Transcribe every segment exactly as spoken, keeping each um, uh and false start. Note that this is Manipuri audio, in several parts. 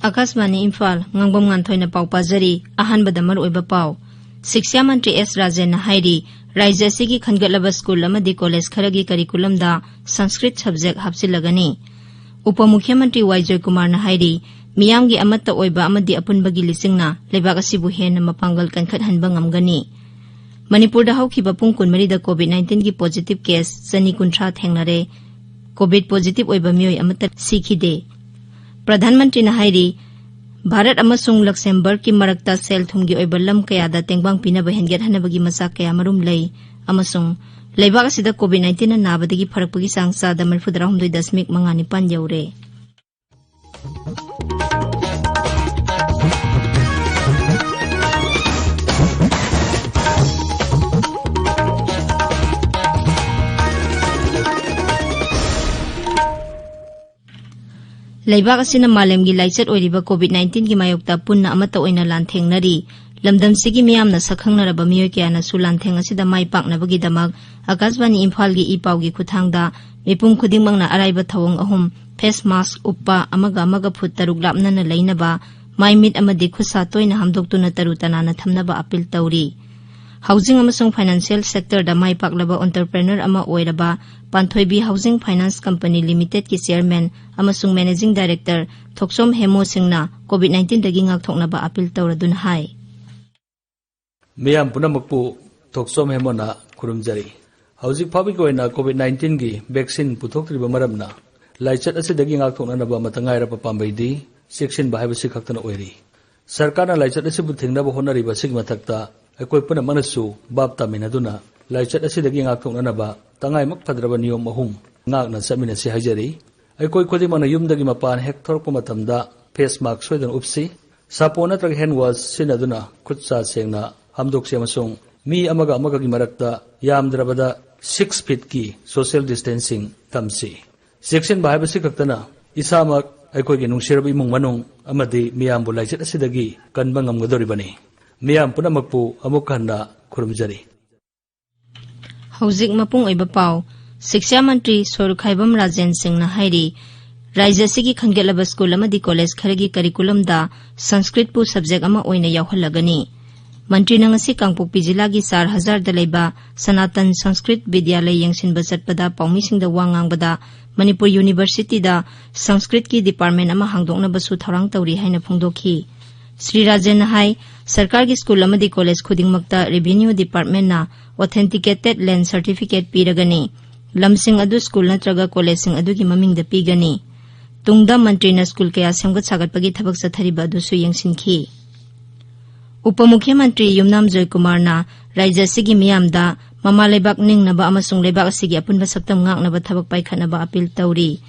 ꯑꯥꯀꯥꯁꯕꯥꯅꯤ ꯏꯝꯐꯥꯜ, ꯉꯥꯡꯕꯝ ꯉꯥꯟꯊꯣꯏꯅ ꯄꯥꯎ ꯄꯥꯖꯔꯤ꯫ ꯑꯍꯥꯟꯕꯗ ꯃꯔꯨꯑꯣꯏꯕ ꯄꯥꯎ꯫ ꯁꯤꯛꯁꯥ ꯃꯟꯇ꯭ꯔꯤ ꯑꯦꯁ ꯔꯥꯖꯦꯟꯅ ꯍꯥꯏꯔꯤ, ꯔꯥꯖ꯭ꯌ ꯑꯁꯤꯒꯤ ꯈꯟꯒꯠꯂꯕ ꯁ꯭ꯀꯨꯜ ꯑꯃꯗꯤ ꯀꯣꯂꯦꯖ ꯈꯔꯒꯤ ꯀꯔꯤꯀꯨꯂꯝꯗ ꯁꯪꯁꯀ꯭ꯔꯤꯠ ꯁꯕꯖꯦꯛ ꯍꯥꯞꯆꯤꯜꯂꯒꯅꯤ꯫ ꯎꯄ ꯃꯨꯈ꯭ꯌꯃꯟꯇ꯭ꯔꯤ ꯋꯥꯏ ꯖꯣꯏꯀꯨꯃꯥꯔꯅ ꯍꯥꯏꯔꯤ, ꯃꯤꯌꯥꯝꯒꯤ ꯑꯃꯠꯇ ꯑꯣꯏꯕ ꯑꯃꯗꯤ ꯑꯄꯨꯟꯕꯒꯤ ꯂꯤꯆꯤꯡꯅ ꯂꯩꯕꯥꯛ ꯑꯁꯤꯕꯨ ꯍꯦꯟꯅ ꯃꯄꯥꯡꯒꯜ ꯀꯟꯈꯠꯍꯟꯕ ꯉꯝꯒꯅꯤ꯫ ꯃꯅꯤꯄꯨꯔꯗ ꯍꯧꯈꯤꯕ ꯄꯨꯡ ꯀꯨꯟꯃꯔꯤꯗ ꯀꯣꯚꯤꯗ ꯅꯥꯏꯟꯇꯤꯟꯒꯤ ꯄꯣꯖꯤꯇꯤꯚ ꯀꯦꯁ ꯆꯅꯤ ꯀꯨꯟꯊ꯭ꯔꯥ ꯊꯦꯡꯅꯔꯦ꯫ ꯀꯣꯚꯤꯗ ꯄꯣꯖꯤꯇꯤꯚ ꯑꯣꯏꯕ ꯃꯤꯑꯣꯏ ꯑꯃꯠꯇ ꯁꯤꯈꯤꯗꯦ꯫ ꯄ꯭ꯔꯙꯥꯟ ꯃꯟꯇ꯭ꯔꯤꯅ ꯍꯥꯏꯔꯤ, ꯚꯥꯔꯠ ꯑꯃꯁꯨꯡ ꯂꯛꯁꯦꯝꯕꯔꯒꯀꯤ ꯃꯔꯛꯇ ꯁꯦꯜ ꯊꯨꯝꯒꯤ ꯑꯣꯏꯕ ꯂꯝ ꯀꯌꯥꯗ ꯇꯦꯡꯕꯥꯡ ꯄꯤꯅꯕ ꯍꯦꯟꯒꯠꯍꯟꯅꯕꯒꯤ ꯃꯆꯥꯛ ꯀꯌꯥ ꯃꯔꯨꯝ ꯂꯩ ꯑꯃꯁꯨꯡ ꯂꯩꯕꯥꯛ ꯑꯁꯤꯗ ꯀꯣꯚꯤꯗ ꯅꯥꯏꯟꯇꯤꯟꯅ ꯅꯥꯕꯗꯒꯤ ꯐꯔꯛꯄꯒꯤ ꯆꯥꯡ ꯆꯥꯗ ꯃꯔꯤꯐꯨꯇꯔꯥꯍꯨꯝꯗꯣꯏ ꯗꯁꯃꯤꯛ ꯃꯉꯥ ꯅꯤꯄꯥꯟ ꯌꯧꯔꯦ꯫ ꯂꯩꯕꯥꯛ ꯑꯁꯤꯅ ꯃꯥꯂꯦꯝꯒꯤ ꯂꯥꯏꯆꯠ ꯑꯣꯏꯔꯤꯕ ꯀꯣꯚꯤꯗ ꯅꯥꯏꯟꯇꯤꯟꯒꯤ ꯃꯥꯌꯣꯛꯇ ꯄꯨꯟꯅ ꯑꯃꯠꯇ ꯑꯣꯏꯅ ꯂꯥꯟꯊꯦꯡꯅꯔꯤ꯫ ꯂꯝꯗꯝꯁꯤꯒꯤ ꯃꯤꯌꯥꯝꯅ ꯁꯛꯈꯪꯅꯔꯕ ꯃꯤꯑꯣꯏ ꯀꯌꯥꯅꯁꯨ ꯂꯥꯟꯊꯦꯡ ꯑꯁꯤꯗ ꯃꯥꯏ ꯄꯥꯛꯅꯕꯒꯤꯗꯃꯛ ꯑꯀꯥꯁꯕꯥꯅꯤ ꯏꯝꯐꯥꯜꯒꯤ ꯏ ꯄꯥꯎꯒꯤ ꯈꯨꯠꯊꯥꯡꯗ ꯃꯤꯄꯨꯝ ꯈꯨꯗꯤꯡꯃꯛꯅ ꯑꯔꯥꯏꯕ ꯊꯧꯑꯣꯡ ꯑꯍꯨꯝ, ꯐꯦꯁ ꯃꯥꯁꯛ ꯎꯞꯄ, ꯑꯃꯒ ꯑꯃꯒ ꯐꯨꯠ ꯇꯔꯨꯛ ꯂꯥꯞꯅꯅ ꯂꯩꯅꯕ, ꯃꯥꯏ ꯃꯤꯠ ꯑꯃꯗꯤ ꯈꯨꯠ ꯁꯥ ꯇꯣꯏꯅ ꯍꯥꯝꯗꯣꯛꯇꯨꯅ ꯇꯔꯨ ꯇꯅꯥꯟꯅ ꯊꯝꯅꯕ ꯑꯄꯤꯜ ꯇꯧꯔꯤ꯫ ꯍꯥꯎꯖꯤꯡ ꯑꯃꯁꯨꯡ ꯐꯥꯏꯅꯥꯟꯁꯤꯌꯦꯜ ꯁꯦꯛꯇꯔꯗ ꯃꯥꯏ ꯄꯥꯛꯂꯕ ꯑꯣꯟꯇꯔꯄ꯭ꯔꯦꯅꯔ ꯑꯃ ꯑꯣꯏꯔꯕ ꯄꯥꯟꯊꯣꯏꯕꯤ ꯍꯥꯎꯖꯤꯡ ꯐꯥꯏꯅꯥꯟꯁ ꯀꯝꯄꯅꯤ ꯂꯤꯃꯤꯇꯦꯗꯀꯤ ꯆꯤꯌꯔꯃꯦꯟ ꯑꯃꯁꯨꯡ ꯃꯦꯅꯦꯖꯤꯡ ꯗꯥꯏꯔꯦꯛꯇꯔ ꯊꯣꯛꯆꯣꯝ ꯍꯦꯃꯣ ꯁꯤꯡꯅ ꯀꯣꯚꯤꯗ ꯅꯥꯏꯟꯇꯤꯟꯗꯒꯤ ꯉꯥꯛꯊꯣꯛꯅꯕ ꯑꯄꯤꯜ ꯇꯧꯔꯗꯨꯅ ꯍꯥꯏ꯫ ꯃꯤꯌꯥꯝ ꯄꯨꯝꯅꯃꯛꯄꯨ ꯊꯣꯛꯆꯣꯝ ꯍꯦꯃꯣꯅ ꯈꯨꯔꯨꯝꯖꯔꯤ꯫ ꯍꯧꯖꯤꯛ ꯐꯥꯎꯕꯒꯤ ꯑꯣꯏꯅ ꯀꯣꯚꯤꯗ ꯅꯥꯏꯟꯇꯤꯟꯒꯤ ꯚꯦꯛꯁꯤꯟ ꯄꯨꯊꯣꯛꯇ꯭ꯔꯤꯕ ꯃꯔꯝꯅ ꯂꯥꯏꯆꯠ ꯑꯁꯤꯗꯒꯤ ꯉꯥꯛꯊꯣꯛꯅꯅꯕ ꯑꯃꯠꯇ ꯉꯥꯏꯔꯕ ꯄꯥꯝꯕꯩꯗꯤ ꯆꯦꯛꯁꯤꯟꯕ ꯍꯥꯏꯕꯁꯤ ꯈꯛꯇꯅ ꯑꯣꯏꯔꯤ꯫ ꯁꯔꯀꯥꯔꯅ ꯂꯥꯏꯆꯠ ꯑꯁꯤꯕꯨ ꯊꯤꯡꯅꯕ ꯍꯣꯠꯅꯔꯤꯕ ꯑꯁꯤꯒꯤ ꯃꯊꯛꯇ ꯑꯩꯈꯣꯏ ꯄꯨꯝꯅꯃꯛꯅꯁꯨ ꯚꯥꯞ ꯇꯥꯃꯤꯟꯅꯗꯨꯅ ꯂꯥꯏꯆꯠ ꯑꯁꯤꯗꯒꯤ ꯉꯥꯛꯊꯣꯛꯅꯅꯕ ꯇꯉꯥꯏꯃꯛ ꯐꯗ꯭ꯔꯕ ꯅꯤꯌꯣꯝ ꯑꯍꯨꯝ ꯉꯥꯛꯅ ꯆꯠꯃꯤꯟꯅꯁꯤ ꯍꯥꯏꯖꯔꯤ꯫ ꯑꯩꯈꯣꯏ ꯈꯨꯗꯤꯡꯃꯛꯅ ꯌꯨꯝꯗꯒꯤ ꯃꯄꯥꯟ ꯍꯦꯛ ꯊꯣꯔꯛꯄ ꯃꯇꯝꯗ ꯐꯦꯁ ꯃꯥꯁꯛ ꯁꯣꯏꯗꯅ ꯎꯞꯁꯤ꯫ ꯁꯥꯄꯣꯟ ꯅꯠꯇ꯭ꯔꯒ ꯍꯦꯟ ꯋꯥꯁ ꯁꯤꯖꯤꯟꯅꯗꯨꯅ ꯈꯨꯠ ꯁꯥ ꯁꯦꯡꯅ ꯍꯥꯝꯗꯣꯛꯁꯤ ꯑꯃꯁꯨꯡ ꯃꯤ ꯑꯃꯒ ꯑꯃꯒꯒꯤ ꯃꯔꯛꯇ ꯌꯥꯝꯗ꯭ꯔꯕꯗ ꯁꯤꯛꯁ ꯐꯤꯠꯀꯤ ꯁꯣꯁꯤꯌꯦꯜ ꯗꯤꯁꯇꯦꯟꯁꯤꯡ ꯊꯝꯁꯤ꯫ ꯆꯦꯛꯁꯤꯟꯕ ꯍꯥꯏꯕꯁꯤ ꯈꯛꯇꯅ ꯏꯁꯥꯃꯛ, ꯑꯩꯈꯣꯏꯒꯤ ꯅꯨꯡꯁꯤꯔꯕ ꯏꯃꯨꯡ ꯃꯅꯨꯡ ꯑꯃꯗꯤ ꯃꯤꯌꯥꯝꯕꯨ ꯂꯥꯏꯆꯠ ꯑꯁꯤꯗꯒꯤ ꯀꯟꯕ ꯉꯝꯒꯗꯧꯔꯤꯕꯅꯤ꯫ ꯃꯤꯌꯥꯝ ꯄꯨꯝꯅꯃꯛꯄꯨ ꯑꯃꯨꯛ ꯍꯟꯅ ꯈꯨꯔꯨꯝꯖꯔꯤ꯫ ꯍꯧꯖꯤꯛ ꯃꯄꯨꯡ ꯑꯣꯏꯕ ꯄꯥꯎ꯫ ꯁꯤꯛꯁꯥ ꯃꯟꯇ꯭ꯔꯤ ꯁꯣꯔꯨꯈꯥꯏꯕꯝ ꯔꯥꯖꯦꯟ ꯁꯤꯡꯅ ꯍꯥꯏꯔꯤ, ꯔꯥꯖ꯭ꯌ ꯑꯁꯤꯒꯤ ꯈꯟꯒꯠꯂꯕ ꯁ꯭ꯀꯨꯜ ꯑꯃꯗꯤ ꯀꯣꯂꯦꯖ ꯈꯔꯒꯤ ꯀꯔꯤꯀꯨꯂꯝꯗ ꯁꯪꯁꯀ꯭ꯔꯤꯠꯄꯨ ꯁꯕꯖꯦꯛ ꯑꯃ ꯑꯣꯏꯅ ꯌꯥꯎꯍꯜꯂꯒꯅꯤ꯫ ꯃꯟꯇ꯭ꯔꯤꯅ ꯉꯁꯤ ꯀꯥꯡꯄꯣꯛꯄꯤ ꯖꯤꯂꯥꯒꯤ ꯆꯥꯔ ꯍꯖꯥꯔꯗ ꯂꯩꯕ ꯁꯅꯥꯇꯟ ꯁꯪꯁꯀ꯭ꯔꯤꯠ ꯕꯤꯗ꯭ꯌꯥꯂꯌ ꯌꯦꯡꯁꯤꯟꯕ ꯆꯠꯄꯗ ꯄꯥꯎꯃꯤꯁꯤꯡꯗ ꯋꯥ ꯉꯥꯡꯕꯗ ꯃꯅꯤꯄꯨꯔ ꯌꯨꯅꯤꯚꯔꯁꯤꯇꯤꯗ ꯁꯪꯁꯀ꯭ꯔꯤꯠꯀꯤ ꯗꯤꯄꯥꯔꯠꯃꯦꯟ ꯑꯃ ꯍꯥꯡꯗꯣꯛꯅꯕꯁꯨ ꯊꯧꯔꯥꯡ ꯇꯧꯔꯤ ꯍꯥꯏꯅ ꯐꯣꯡꯗꯣꯛꯈꯤ꯫ ꯁ꯭ꯔꯤ ꯔꯥꯖꯦꯟꯅ ꯍꯥꯏ, ꯁꯔꯀꯥꯔꯒꯤ ꯁ꯭ꯀꯨꯜ ꯑꯃꯗꯤ ꯀꯣꯂꯦꯖ ꯈꯨꯗꯤꯡꯃꯛꯇ ꯔꯦꯚꯤꯅ꯭ꯌꯨ ꯗꯤꯄꯥꯔꯠꯃꯦꯟꯅ ꯑꯣꯊꯦꯟꯇꯤꯀꯦꯇꯦꯗ ꯂꯦꯟꯗ ꯁꯔꯇꯤꯐꯤꯀꯦꯠ ꯄꯤꯔꯒꯅꯤ꯫ ꯂꯝꯁꯤꯡ ꯑꯗꯨ ꯁ꯭ꯀꯨꯜ ꯅꯠꯇ꯭ꯔꯒ ꯀꯣꯂꯦꯖꯁꯤꯡ ꯑꯗꯨꯒꯤ ꯃꯃꯤꯡꯗ ꯄꯤꯒꯅꯤ꯫ ꯇꯨꯡꯗ ꯃꯟꯇ꯭ꯔꯤꯅ ꯁ꯭ꯀꯨꯜ ꯀꯌꯥ ꯁꯦꯝꯒꯠ ꯁꯥꯒꯠꯄꯒꯤ ꯊꯕꯛ ꯆꯠꯊꯔꯤꯕ ꯑꯗꯨꯁꯨ ꯌꯦꯡꯁꯤꯟꯈꯤ꯫ ꯎꯄ ꯃꯨꯈ꯭ꯌ ꯃꯟꯇ꯭ꯔꯤ ꯌꯨꯝꯅꯥꯝ ꯖꯣꯏꯀꯨꯃꯥꯔꯅ ꯔꯥꯖ꯭ꯌ ꯑꯁꯤꯒꯤ ꯃꯤꯌꯥꯝꯗ ꯃꯃꯥ ꯂꯩꯕꯥꯛ ꯅꯤꯡꯅꯕ ꯑꯃꯁꯨꯡ ꯂꯩꯕꯥꯛ ꯑꯁꯤꯒꯤ ꯑꯄꯨꯟꯕ ꯁꯛꯇꯝ ꯉꯥꯛꯅꯕ ꯊꯕꯛ ꯄꯥꯏꯈꯠꯅꯕ ꯑꯄꯤꯜ ꯇꯧꯔꯤ꯫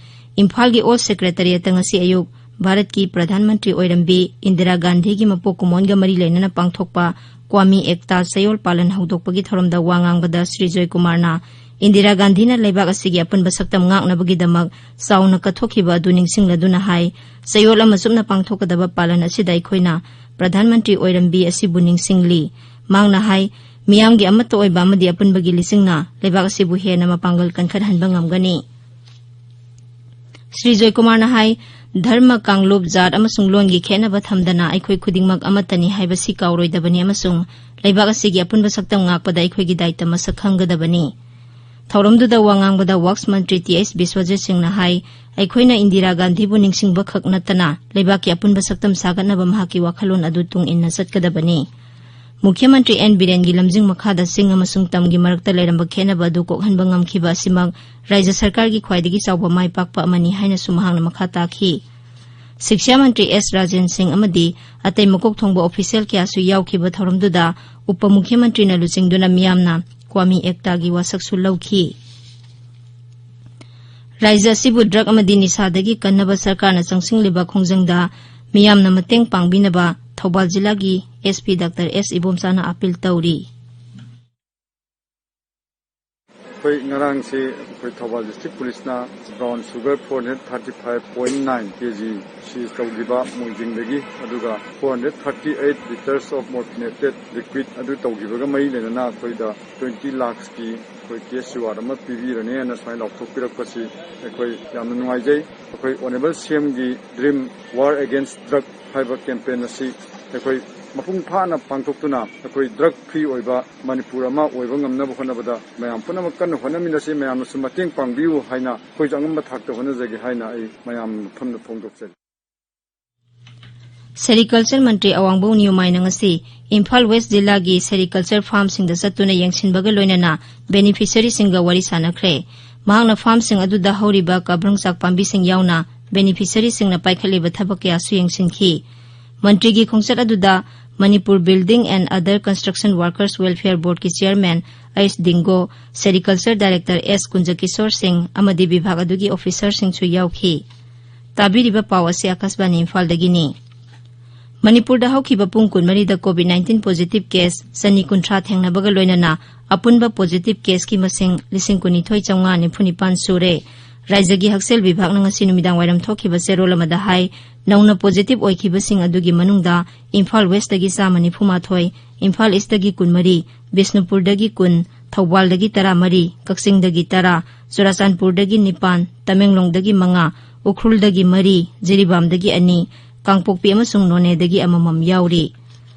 ꯏꯝꯐꯥꯜꯒꯤ ꯑꯣꯜ ꯁꯦꯀ꯭ꯔꯦꯇꯔꯤꯌꯦꯠꯇ ꯉꯁꯤ ꯑꯌꯨꯛ ꯚꯥꯔꯠꯀꯤ ꯄ꯭ꯔꯙꯥꯟ ꯃꯟꯇ꯭ꯔꯤ ꯑꯣꯏꯔꯝꯕꯤ ꯏꯟꯗꯤꯔꯥ ꯒꯥꯟꯙꯤꯒꯤ ꯃꯄꯣꯛ ꯀꯨꯝꯑꯣꯟꯒ ꯃꯔꯤ ꯂꯩꯅꯅ ꯄꯥꯡꯊꯣꯛꯄ ꯀ꯭ꯋꯥꯃꯤ ꯑꯦꯛꯇꯥ ꯆꯌꯣꯜ ꯄꯥꯂꯟ ꯍꯧꯗꯣꯛꯄꯒꯤ ꯊꯧꯔꯝꯗ ꯋꯥ ꯉꯥꯡꯕꯗ ꯁ꯭ꯔꯤ ꯖꯣꯏꯀꯨꯃꯥꯔꯅ ꯏꯟꯗꯤꯔꯥ ꯒꯥꯟꯙꯤꯅ ꯂꯩꯕꯥꯛ ꯑꯁꯤꯒꯤ ꯑꯄꯨꯟꯕ ꯁꯛꯇꯝ ꯉꯥꯛꯅꯕꯒꯤꯗꯃꯛ ꯆꯥꯎꯅ ꯀꯠꯊꯣꯛꯈꯤꯕ ꯑꯗꯨ ꯅꯤꯡꯁꯤꯡꯂꯗꯨꯅ ꯍꯥꯏ, ꯆꯌꯣꯜ ꯑꯃ ꯆꯨꯞꯅ ꯄꯥꯡꯊꯣꯛꯀꯗꯕ ꯄꯥꯂꯟ ꯑꯁꯤꯗ ꯑꯩꯈꯣꯏꯅ ꯄ꯭ꯔꯙꯥꯟ ꯃꯟꯇ꯭ꯔꯤ ꯑꯣꯏꯔꯝꯕꯤ ꯑꯁꯤꯕꯨ ꯅꯤꯡꯁꯤꯡꯂꯤ꯫ ꯃꯍꯥꯛꯅ ꯍꯥꯏ, ꯃꯤꯌꯥꯝꯒꯤ ꯑꯃꯠꯇ ꯑꯣꯏꯕ ꯑꯃꯗꯤ ꯑꯄꯨꯟꯕꯒꯤ ꯂꯤꯆꯤꯡꯅ ꯂꯩꯕꯥꯛ ꯑꯁꯤꯕꯨ ꯍꯦꯟꯅ ꯃꯄꯥꯡꯒꯜ ꯀꯟꯈꯠꯍꯟꯕ ꯉꯝꯒꯅꯤ꯫ ꯁ꯭ꯔꯤ ꯖꯣꯏꯀꯨꯃꯥꯔꯅ ꯍꯥꯏ, ꯙꯔꯃ, ꯀꯥꯡꯂꯨꯞ, ꯖꯥꯠ ꯑꯃꯁꯨꯡ ꯂꯣꯟꯒꯤ ꯈꯦꯠꯅꯕ ꯊꯝꯗꯅ ꯑꯩꯈꯣꯏ ꯈꯨꯗꯤꯡꯃꯛ ꯑꯃꯠꯇꯅꯤ ꯍꯥꯏꯕꯁꯤ ꯀꯥꯎꯔꯣꯏꯗꯕꯅꯤ ꯑꯃꯁꯨꯡ ꯂꯩꯕꯥꯛ ꯑꯁꯤꯒꯤ ꯑꯄꯨꯟꯕ ꯁꯛꯇꯝ ꯉꯥꯛꯄꯗ ꯑꯩꯈꯣꯏꯒꯤ ꯗꯥꯏꯇ ꯃꯁꯛ ꯈꯪꯒꯗꯕꯅꯤ꯫ ꯊꯧꯔꯝꯗꯨꯗ ꯋꯥ ꯉꯥꯡꯕꯗ ꯋꯥꯛꯁ ꯃꯟꯇ꯭ꯔꯤ ꯇꯤ ꯑꯩꯆ ꯕꯤꯁ꯭ꯋꯖꯤꯠ ꯁꯤꯡꯅ ꯍꯥꯏ, ꯑꯩꯈꯣꯏꯅ ꯏꯟꯗꯤꯔꯥ ꯒꯥꯟꯙꯤꯕꯨ ꯅꯤꯡꯁꯤꯡꯕ ꯈꯛ ꯅꯠꯇꯅ ꯂꯩꯕꯥꯛꯀꯤ ꯑꯄꯨꯟꯕ ꯁꯛꯇꯝ ꯁꯥꯒꯠꯅꯕ ꯃꯍꯥꯛꯀꯤ ꯋꯥꯈꯜꯂꯣꯟ ꯑꯗꯨ ꯇꯨꯡ ꯏꯟꯅ ꯆꯠꯀꯗꯕꯅꯤ꯫ ꯃꯨꯈ꯭ꯌ ꯃꯟꯇ꯭ꯔꯤ ꯑꯦꯟ ꯕꯤꯔꯦꯟꯒꯤ ꯂꯝꯖꯤꯡ ꯃꯈꯥꯗ ꯆꯤꯡ ꯑꯃꯁꯨꯡ ꯇꯝꯒꯤ ꯃꯔꯛꯇ ꯂꯩꯔꯝꯕ ꯈꯦꯠꯅꯕ ꯑꯗꯨ ꯀꯣꯛꯍꯟꯕ ꯉꯝꯈꯤꯕ ꯑꯁꯤꯃꯛ ꯔꯥꯖ꯭ꯌ ꯁꯔꯀꯥꯔꯒꯤ ꯈ꯭ꯋꯥꯏꯗꯒꯤ ꯆꯥꯎꯕ ꯃꯥꯏ ꯄꯥꯛꯄ ꯑꯃꯅꯤ ꯍꯥꯏꯅꯁꯨ ꯃꯍꯥꯛꯅ ꯃꯈꯥ ꯇꯥꯈꯤ꯫ ꯁꯤꯛꯁꯥ ꯃꯟꯇ꯭ꯔꯤ ꯑꯦꯁ ꯔꯥꯖꯦꯟ ꯁꯤꯡ ꯑꯃꯗꯤ ꯑꯇꯩ ꯃꯀꯣꯛ ꯊꯣꯡꯕ ꯑꯣꯐꯤꯁꯤꯌꯦꯜ ꯀꯌꯥꯁꯨ ꯌꯥꯎꯈꯤꯕ ꯊꯧꯔꯝꯗꯨꯗ ꯎꯄ ꯃꯨꯈ꯭ꯌ ꯃꯟꯇ꯭ꯔꯤꯅ ꯂꯨꯆꯤꯡꯗꯨꯅ ꯃꯤꯌꯥꯝꯅ ꯀ꯭ꯋꯥꯃꯤ ꯑꯦꯛꯇꯥꯒꯤ ꯋꯥꯁꯛꯁꯨ ꯂꯧꯈꯤ꯫ ꯔꯥꯖ꯭ꯌ ꯑꯁꯤꯕꯨ ꯗ꯭ꯔꯒ ꯑꯃꯗꯤ ꯅꯤꯁꯥꯗꯒꯤ ꯀꯟꯅꯕ ꯁꯔꯀꯥꯔꯅ ꯆꯪꯁꯤꯜꯂꯤꯕ ꯈꯣꯡꯖꯪꯗ ꯃꯤꯌꯥꯝꯅ ꯃꯇꯦꯡ ꯄꯥꯡꯕꯤꯅꯕ ꯊꯧꯕꯥꯜ ꯖꯤꯂꯥꯒꯤ ꯑꯦꯁ ꯄꯤ ꯗꯥꯛꯇꯔ ꯑꯦꯁ ꯏꯕꯣꯝꯆꯥꯅ ꯑꯄꯤꯜ ꯇꯧꯔꯤ꯫ ꯑꯩꯈꯣꯏ ꯉꯔꯥꯡꯁꯤ ꯑꯩꯈꯣꯏ ꯊꯧꯕꯥꯜ ꯗꯤꯁꯇ꯭ꯔꯤꯛ ꯄꯨꯂꯤꯁꯅ brown sugar four hundred thirty five point nine K G seize ꯇꯧꯈꯤꯕ ꯃꯣꯏꯖꯤꯡꯗꯒꯤ, ꯑꯗꯨꯒ four hundred thirty eight litres of morphinated liquid ꯑꯗꯨ ꯇꯧꯈꯤꯕꯒ ꯃꯔꯤ ꯂꯩꯅꯅ ꯑꯩꯈꯣꯏꯗ ꯇ꯭ꯋꯦꯟꯇꯤ ꯂꯥꯛꯁꯀꯤ ꯑꯩꯈꯣꯏ ꯀꯦꯁ ꯔꯤꯋꯥꯔꯗ ꯑꯃ ꯄꯤꯕꯤꯔꯅꯤ ꯍꯥꯏꯅ ꯁꯨꯃꯥꯏꯅ ꯂꯥꯎꯊꯣꯛꯄꯤꯔꯛꯄꯁꯤ ꯑꯩꯈꯣꯏ ꯌꯥꯝꯅ ꯅꯨꯡꯉꯥꯏꯖꯩ꯫ ꯑꯩꯈꯣꯏ ꯑꯣꯅꯦꯕꯜ ꯁꯤ ꯑꯦꯝꯒꯤ ꯗ꯭ꯔꯤꯝ ꯋꯥꯔ ꯑꯦꯒꯦꯟꯁ ꯗ꯭ꯔꯒ ꯍꯥꯏꯕ ꯀꯦꯝꯄꯦꯟ ꯑꯁꯤ ꯑꯩꯈꯣꯏ ꯃꯄꯨꯡ ꯐꯥꯅ ꯄꯥꯡꯊꯣꯛꯇꯨꯅ ꯑꯩꯈꯣꯏ ꯗ꯭ꯔꯒ ꯐ꯭ꯔꯤ ꯑꯣꯏꯕ ꯃꯅꯤꯄꯨꯔ ꯑꯃ ꯑꯣꯏꯕ ꯉꯝꯅꯕ ꯍꯣꯠꯅꯕꯗ ꯃꯌꯥꯝ ꯄꯨꯝꯅꯃꯛ ꯀꯟꯅ ꯍꯣꯠꯅꯃꯤꯟꯅꯁꯤ꯫ ꯃꯌꯥꯝꯅꯁꯨ ꯃꯇꯦꯡ ꯄꯥꯡꯕꯤꯌꯨ ꯍꯥꯏꯅ ꯑꯩꯈꯣꯏꯁꯨ ꯑꯉꯝꯕ ꯊꯥꯛꯇ ꯍꯣꯠꯅꯖꯒꯦ ꯍꯥꯏꯅ ꯑꯩ ꯃꯌꯥꯝ ꯃꯐꯝꯗ ꯐꯣꯡꯗꯣꯛꯆꯔꯤ꯫ ꯁꯦꯔꯤꯀꯜꯆꯔ ꯃꯟꯇ꯭ꯔꯤ ꯑꯋꯥꯡꯕꯧ ꯅꯤꯌꯣꯃꯥꯏꯅ ꯉꯁꯤ ꯏꯝꯐꯥꯜ ꯋꯦꯁ ꯖꯤꯂꯥꯒꯤ ꯁꯦꯔꯤꯀꯜꯆꯔ ꯐꯥꯔꯝꯁꯤꯡꯗ ꯆꯠꯇꯨꯅ ꯌꯦꯡꯁꯤꯟꯕꯒ ꯂꯣꯏꯅꯅ ꯕꯦꯅꯤꯐꯤꯁꯔꯤꯁꯤꯡꯒ ꯋꯥꯔꯤ ꯁꯥꯟꯅꯈ꯭ꯔꯦ꯫ ꯃꯍꯥꯛꯅ ꯐꯥꯔꯝꯁꯤꯡ ꯑꯗꯨꯗ ꯍꯧꯔꯤꯕ ꯀꯕ꯭ꯔꯪꯆꯥꯛ ꯄꯥꯝꯕꯤꯁꯤꯡ ꯌꯥꯎꯅ ꯕꯦꯅꯤꯐꯤꯁꯔꯤꯁꯤꯡꯅ ꯄꯥꯏꯈꯠꯂꯤꯕ ꯊꯕꯛ ꯀꯌꯥꯁꯨ ꯌꯦꯡꯁꯤꯟꯈꯤ꯫ ꯃꯟꯇ꯭ꯔꯤꯒꯤ ꯈꯣꯡꯆꯠ ꯑꯗꯨꯗ Manipur building and other construction workers welfare ꯕꯣꯔꯗꯀꯤ chairman H Dingo, sericulture director S Kunjakishor Singh ꯑꯃꯗꯤ ꯕꯤꯚꯥꯒ ꯑꯗꯨꯒꯤ ꯑꯣꯐꯤꯁꯔꯁꯤꯡꯁꯨ ꯌꯥꯎꯈꯤ꯫ ꯇꯥꯕꯤꯔꯤꯕ ꯄꯥꯎ ꯑꯁꯤ ꯑꯥꯀꯥꯁꯕꯥꯅꯤ ꯏꯝꯐꯥꯜꯗꯒꯤꯅꯤ꯫ ꯃꯅꯤꯄꯨꯔꯗ ꯍꯧꯈꯤꯕ ꯄꯨꯡ ꯀꯨꯟꯃꯔꯤꯗ ꯀꯣꯚꯤꯗ ꯅꯥꯏꯟꯇꯤꯟ ꯄꯣꯖꯤꯇꯤꯚ ꯀꯦꯁ ꯆꯅꯤ ꯀꯨꯟꯊ꯭ꯔꯥ ꯊꯦꯡꯅꯕꯒ ꯂꯣꯏꯅꯅ ꯑꯄꯨꯟꯕ ꯄꯣꯖꯤꯇꯤꯚ ꯀꯦꯁꯀꯤ ꯃꯁꯤꯡ ꯂꯤꯁꯤꯡ ꯀꯨꯟꯅꯤꯊꯣꯏ ꯆꯥꯝꯃꯉꯥ ꯅꯤꯐꯨ ꯅꯤꯄꯥꯟ ꯁꯨꯔꯦ꯫ ꯔꯥꯖ꯭ꯌꯒꯤ ꯍꯛꯁꯦꯜ ꯕꯤꯚꯥꯒꯅ ꯉꯁꯤ ꯅꯨꯃꯤꯗꯥꯡ ꯋꯥꯏꯔꯝ ꯊꯣꯛꯈꯤꯕ ꯆꯦꯔꯣꯜ ꯑꯃꯗ ꯍꯥꯏ, ꯅꯧꯅ ꯄꯣꯖꯤꯇꯤꯚ ꯑꯣꯏꯈꯤꯕꯁꯤꯡ ꯑꯗꯨꯒꯤ ꯃꯅꯨꯡꯗ ꯏꯝꯐꯥꯜ ꯋꯦꯁꯇꯒꯤ ꯆꯥꯝꯃ ꯅꯤꯐꯨ ꯃꯥꯊꯣꯏ, ꯏꯝꯐꯥꯜ ꯏꯁꯇꯒꯤ ꯀꯨꯟꯃꯔꯤ, ꯕꯤꯁꯅꯨꯄꯨꯔꯗꯒꯤ ꯀꯨꯟ, ꯊꯧꯕꯥꯜꯗꯒꯤ ꯇꯔꯥꯃꯔꯤ, ꯀꯛꯆꯤꯡꯗꯒꯤ ꯇꯔꯥ, ꯆꯨꯔꯥꯆꯥꯟꯄꯨꯔꯗꯒꯤ ꯅꯤꯄꯥꯟ, ꯇꯃꯦꯡꯂꯣꯡꯗꯒꯤ ꯃꯉꯥ, ꯎꯈ꯭ꯔꯨꯜꯗꯒꯤ ꯃꯔꯤ, ꯖꯤꯔꯤꯕꯥꯝꯗꯒꯤ ꯑꯅꯤ, ꯀꯥꯡꯄꯣꯛꯄꯤ ꯑꯃꯁꯨꯡ ꯅꯣꯅꯦꯗꯒꯤ ꯑꯃꯃꯝ ꯌꯥꯎꯔꯤ꯫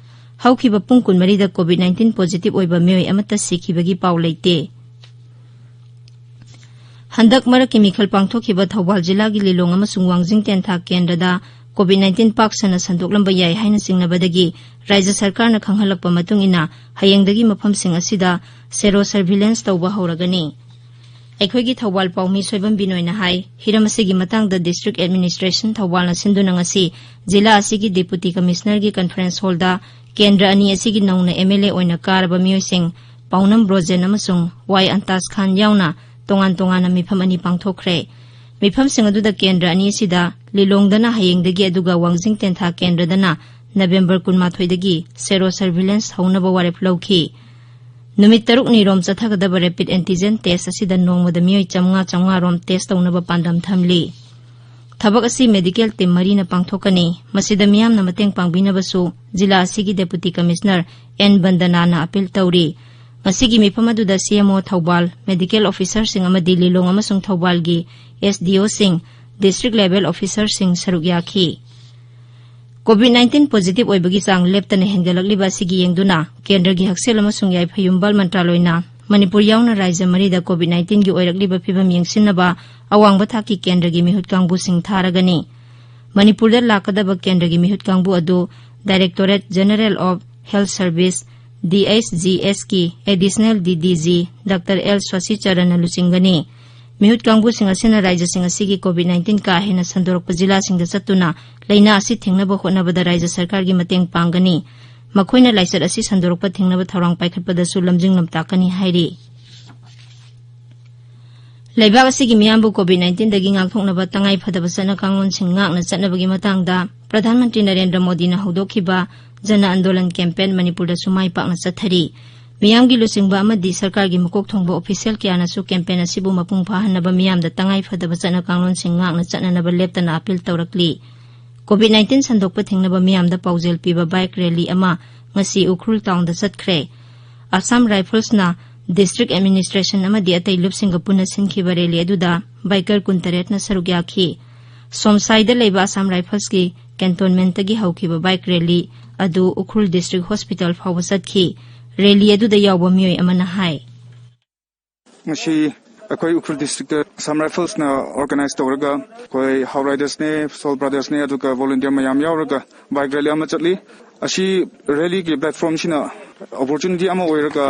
ꯍꯧꯈꯤꯕ ꯄꯨꯡ ꯀꯨꯟꯃꯔꯤꯗ ꯀꯣꯚꯤꯗ ꯅꯥꯏꯟꯇꯤꯟ ꯄꯣꯖꯤꯇꯤꯚ ꯑꯣꯏꯕ ꯃꯤꯑꯣꯏ ꯑꯃꯠꯇ ꯁꯤꯈꯤꯕꯒꯤ ꯄꯥꯎ ꯂꯩꯇꯦ꯫ ꯍꯟꯗꯛ ꯃꯔꯛꯀꯤ ꯃꯤꯈꯜ ꯄꯥꯡꯊꯣꯛꯈꯤꯕ ꯊꯧꯕꯥꯜ ꯖꯤꯂꯥꯒꯤ ꯂꯤꯂꯣꯡ ꯑꯃꯁꯨꯡ ꯋꯥꯡꯖꯤꯡ ꯇꯦꯟꯊꯥ ꯀꯦꯟꯗ꯭ꯔꯗ ꯀꯣꯚꯤꯗ ꯅꯥꯏꯟꯇꯤꯟ ꯄꯥꯛ ꯁꯟꯅ ꯁꯟꯗꯣꯛꯂꯝꯕ ꯌꯥꯏ ꯍꯥꯏꯅ ꯆꯤꯡꯅꯕꯗꯒꯤ ꯔꯥꯖ꯭ꯌ ꯁꯔꯀꯥꯔꯅ ꯈꯪꯍꯜꯂꯛꯄ ꯃꯇꯨꯡ ꯏꯟꯅ ꯍꯌꯦꯡꯗꯒꯤ ꯃꯐꯝꯁꯤꯡ ꯑꯁꯤꯗ ꯁꯦꯔꯣ ꯁꯔꯚꯤꯂꯦꯟꯁ ꯇꯧꯕ ꯍꯧꯔꯒꯅꯤ꯫ ꯑꯩꯈꯣꯏꯒꯤ ꯊꯧꯕꯥꯜ ꯄꯥꯎꯃꯤ ꯁꯣꯏꯕꯝ ꯕꯤꯅꯣꯏꯅ ꯍꯥꯏ, ꯍꯤꯔꯝ ꯑꯁꯤꯒꯤ ꯃꯇꯥꯡꯗ ꯗꯤꯁꯇ꯭ꯔꯤꯛ ꯑꯦꯗꯃꯤꯅꯤꯁꯇ꯭ꯔꯦꯁꯟ ꯊꯧꯕꯥꯜꯅ ꯁꯤꯟꯗꯨꯅ ꯉꯁꯤ ꯖꯤꯂꯥ ꯑꯁꯤꯒꯤ ꯗꯤꯄꯨꯇꯤ ꯀꯃꯤꯁꯅꯔꯒꯤ ꯀꯟꯐꯔꯦꯟꯁ ꯍꯣꯜꯗ ꯀꯦꯟꯗ꯭ꯔ ꯑꯅꯤ ꯑꯁꯤꯒꯤ ꯅꯧꯅ ꯑꯦꯝ ꯑꯦꯜ ꯑꯦ ꯑꯣꯏꯅ ꯀꯥꯔꯕ ꯃꯤꯑꯣꯏꯁꯤꯡ ꯄꯥꯎꯅꯝ ꯕ꯭ꯔꯣꯖꯦꯟ ꯑꯃꯁꯨꯡ ꯋꯥꯏ ꯑꯟꯇꯥꯖ ꯈꯥꯟ ꯌꯥꯎꯅ ꯇꯣꯉꯥꯟ ꯇꯣꯉꯥꯟꯅ ꯃꯤꯐꯝ ꯑꯅꯤ ꯄꯥꯡꯊꯣꯛꯈ꯭ꯔꯦ꯫ ꯃꯤꯐꯝꯁꯤꯡ ꯑꯗꯨꯗ ꯀꯦꯟꯗ꯭ꯔ ꯑꯅꯤ ꯑꯁꯤꯗ ꯂꯤꯂꯣꯡꯗꯅ ꯍꯌꯦꯡꯗꯒꯤ ꯑꯗꯨꯒ ꯋꯥꯡꯖꯤꯡ ꯇꯦꯟꯊꯥ ꯀꯦꯟꯗ꯭ꯔꯗꯅ ꯅꯕꯦꯝꯕꯔ ꯀꯨꯟꯃꯥꯊꯣꯏꯗꯒꯤ ꯁꯦꯔꯣ ꯁꯔꯚꯤꯂꯦꯟꯁ ꯍꯧꯅꯕ ꯋꯥꯔꯦꯞ ꯂꯧꯈꯤ꯫ ꯅꯨꯃꯤꯠ ꯇꯔꯨꯛꯅꯤ ꯔꯣꯝ ꯆꯠꯊꯒꯗꯕ rapid antigen test ꯑꯁꯤꯗ ꯅꯣꯡꯃꯗ ꯃꯤꯑꯣꯏ ꯆꯥꯝꯃꯉꯥ ꯆꯥꯝꯃꯉꯥ ꯔꯣꯝ test ꯇꯧꯅꯕ ꯄꯥꯟꯗꯝ ꯊꯝꯂꯤ꯫ ꯊꯕꯛ ꯑꯁꯤ medical team ꯃꯔꯤꯅ ꯄꯥꯡꯊꯣꯛꯀꯅꯤ꯫ ꯃꯁꯤꯗ ꯃꯤꯌꯥꯝꯅ ꯃꯇꯦꯡ ꯄꯥꯡꯕꯤꯅꯕꯁꯨ ꯖꯤꯂꯥ ꯑꯁꯤꯒꯤ Deputy Commissioner ꯑꯦꯟ ꯕꯟꯗꯅꯥꯅ appeal ꯇꯧꯔꯤ꯫ ꯉꯁꯤꯒꯤ ꯃꯤꯐꯝ ꯑꯗꯨꯗ C M O Thoubal, medical officer ꯁꯤꯡ ꯑꯃꯗꯤ ꯂꯤꯂꯣꯡ ꯑꯃꯁꯨꯡ ꯊꯧꯕꯥꯜꯒꯤ S D O ꯁꯤꯡ, district level officer ꯁꯤꯡ ꯁꯔꯨꯛ ꯌꯥꯈꯤ꯫ COVID nineteen positive ꯑꯣꯏꯕꯒꯤ ꯆꯥꯡ ꯂꯦꯞꯇꯅ ꯍꯦꯟꯒꯠꯂꯛꯂꯤꯕ ꯑꯁꯤꯒꯤ ꯌꯦꯡꯗꯨꯅ ꯀꯦꯟꯗ꯭ꯔꯒꯤ ꯍꯛꯁꯦꯜ ꯑꯃꯁꯨꯡ ꯌꯥꯏꯐ ꯌꯨꯝꯕꯥꯜ ꯃꯟꯇ꯭ꯔꯥꯂꯣꯏꯅ ꯃꯅꯤꯄꯨꯔ ꯌꯥꯎꯅ ꯔꯥꯖ꯭ꯌ ꯃꯔꯤꯗ COVID nineteen ꯒꯤ ꯑꯣꯏꯔꯛꯂꯤꯕ ꯐꯤꯕꯝ ꯌꯦꯡꯁꯤꯟꯅꯕ ꯑꯋꯥꯡꯕ ꯊꯥꯛꯀꯤ ꯀꯦꯟꯗ꯭ꯔꯒꯤ ꯃꯤꯍꯨꯠ ꯀꯥꯡꯕꯨꯁꯤꯡ ꯊꯥꯔꯒꯅꯤ꯫ ꯃꯅꯤꯄꯨꯔꯗ ꯂꯥꯛꯀꯗꯕ ꯀꯦꯟꯗ꯭ꯔꯒꯤ ꯃꯤꯍꯨꯠ ꯀꯥꯡꯕꯨ ꯑꯗꯨ Directorate General of Health Service, D H G H ꯀꯤ Additional D D G Doctor L ꯁ꯭ꯋꯥꯁꯤꯆꯔꯟꯅ ꯂꯨꯆꯤꯡꯒꯅꯤ꯫ ꯃꯤꯍꯨꯠ ꯀꯥꯡꯕꯨꯁꯤꯡ ꯑꯁꯤꯅ ꯔꯥꯖ꯭ꯌꯁꯤꯡ ꯑꯁꯤꯒꯤ COVID nineteen ꯀꯥ ꯍꯦꯟꯅ ꯁꯟꯗꯣꯔꯛꯄ ꯖꯤꯂꯥꯁꯤꯡꯗ ꯆꯠꯇꯨꯅ ꯂꯥꯏꯅꯥ ꯑꯁꯤ ꯊꯤꯡꯅꯕ ꯍꯣꯠꯅꯕꯗ ꯔꯥꯖ꯭ꯌ ꯁꯔꯀꯥꯔꯒꯤ ꯃꯇꯦꯡ ꯄꯥꯡꯒꯅꯤ꯫ ꯃꯈꯣꯏꯅ ꯂꯥꯏꯆꯠ ꯑꯁꯤ ꯁꯟꯗꯣꯔꯛꯄ ꯊꯤꯡꯅꯕ ꯊꯧꯔꯥꯡ ꯄꯥꯏꯈꯠꯄꯗꯁꯨ ꯂꯝꯖꯤꯡ ꯂꯝꯇꯥꯛꯀꯅꯤ ꯍꯥꯏꯔꯤ꯫ ꯂꯩꯕꯥꯛ ꯑꯁꯤꯒꯤ ꯃꯤꯌꯥꯝꯕꯨ COVID nineteen ꯗꯒꯤ ꯉꯥꯛꯊꯣꯛꯅꯕ ꯇꯉꯥꯏ ꯐꯗꯕ ꯆꯠꯅ ꯀꯥꯡꯂꯣꯟꯁꯤꯡ ꯉꯥꯛꯅ ꯆꯠꯅꯕꯒꯤ ꯃꯇꯥꯡꯗ ꯄ꯭ꯔꯙꯥꯟ ꯃꯟꯇ꯭ꯔꯤ ꯅꯔꯦꯟꯗ꯭ꯔ ꯃꯣꯗꯤꯅ ꯍꯧꯗꯣꯛꯈꯤꯕ ꯖꯅ ꯑꯟꯗꯣꯂꯟ campaign ꯃꯅꯤꯄꯨꯔꯗꯁꯨ ꯃꯥꯏ ꯄꯥꯛꯅ ꯆꯠꯊꯔꯤ꯫ ꯃꯤꯌꯥꯝꯒꯤ ꯂꯨꯆꯤꯡꯕ ꯑꯃꯗꯤ ꯁꯔꯀꯥꯔꯒꯤ ꯃꯀꯣꯛ ꯊꯣꯡꯕ official ꯀꯌꯥꯅꯁꯨ campaign ꯑꯁꯤꯕꯨ ꯃꯄꯨꯡ ꯐꯥꯍꯟꯅꯕ ꯃꯤꯌꯥꯝꯗ ꯇꯉꯥꯏ ꯐꯗꯕ ꯆꯠꯅ ꯀꯥꯡꯂꯣꯟꯁꯤꯡ ꯉꯥꯛꯅ ꯆꯠꯅꯅꯕ ꯂꯦꯞꯇꯅ appeal ꯇꯧꯔꯛꯂꯤ꯫ COVID nineteen ꯁꯟꯗꯣꯛꯄ ꯊꯤꯡꯅꯕ ꯃꯤꯌꯥꯝꯗ ꯄꯥꯎꯖꯦꯜ ꯄꯤꯕ bike rally ꯑꯃ ꯉꯁꯤ ꯎꯈ꯭ꯔꯨꯜ town ꯗ ꯆꯠꯈ꯭ꯔꯦ꯫ Assam Rifles ꯅ district administration ꯑꯃꯗꯤ ꯑꯇꯩ ꯂꯨꯞꯁꯤꯡꯒ ꯄꯨꯟꯅ ꯁꯤꯟꯈꯤꯕ rally ꯑꯗꯨꯗ biker ꯀꯨꯟꯇꯔꯦꯠꯅ ꯁꯔꯨꯛ ꯌꯥꯈꯤ꯫ ꯁꯣꯝꯁꯥꯏꯗ ꯂꯩꯕ Assam Rifles ꯀꯤ cantonment ꯇꯒꯤ ꯍꯧꯈꯤꯕ bike rally ꯑꯗꯨ ꯎꯈ꯭ꯔꯨꯜ district hospital ꯐꯥꯎꯕ ꯆꯠꯈꯤ꯫ Rally ꯑꯗꯨꯗ ꯌꯥꯎꯕ ꯃꯤꯑꯣꯏ ꯑꯃꯅ ꯍꯥꯏ꯫ ꯉꯁꯤ ꯑꯩꯈꯣꯏ ꯎꯈ꯭ꯔꯨꯜ district ꯇ Assam Rifles ꯅ organize ꯇꯧꯔꯒ ꯑꯩꯈꯣꯏ How Riders ꯅꯦ, Soul Brothers ꯅꯦ, ꯑꯗꯨꯒ volunteer ꯃꯌꯥꯝ ꯌꯥꯎꯔꯒ bike rally ꯑꯃ ꯆꯠꯂꯤ꯫ ꯑꯁꯤ rally ꯒꯤ platform ꯁꯤꯅ opportunity ꯑꯃ ꯑꯣꯏꯔꯒ